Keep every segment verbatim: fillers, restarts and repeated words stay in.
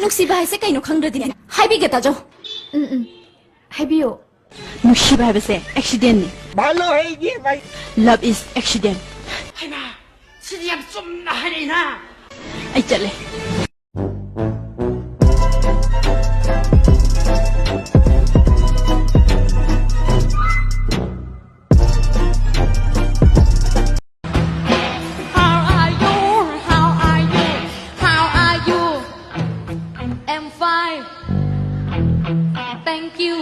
ꯅꯨꯡꯁꯤꯕ ꯍꯥꯏꯁꯦ ꯀꯩꯅꯣ ꯈꯪꯗ꯭ꯔꯗꯤꯅꯦ, ꯍꯥꯏꯕꯤꯒꯦ ꯇꯥꯖꯧ꯫ ꯎꯝ, ꯎꯝ, ꯍꯥꯏꯕꯤꯌꯨ꯫ ꯅꯨꯡꯁꯤꯕ ꯍꯥꯏꯕꯁꯦ accidentꯅꯤ꯫ Love is accident꯫ ꯍꯩꯃꯥ, ꯁꯤꯗꯤ ꯌꯥꯝ ꯆꯨꯝꯅ ꯍꯥꯏꯔꯛꯏꯅ꯫ ꯑꯩ ꯆꯠꯂꯦ꯫ How are you? How are you? How are you? I'm fine. Thank you.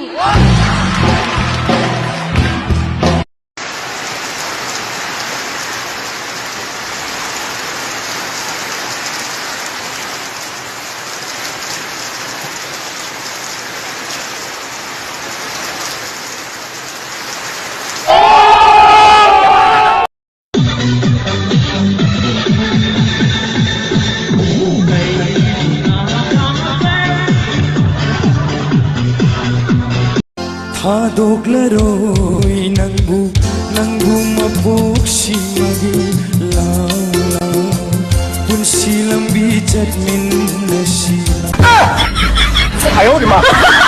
ꯊꯥꯗꯣꯛꯂꯔꯣꯏ ꯅꯪꯕꯨ, ꯅꯪꯕꯨ ꯃꯄꯣꯛꯁꯤꯃꯒꯤ ꯂꯥꯎ, ꯂꯥꯎ꯫ ꯄꯨꯟꯁꯤ ꯂꯝꯕꯤ ꯆꯠꯃꯤꯟꯅꯁꯤ꯫ 哎呦我的妈！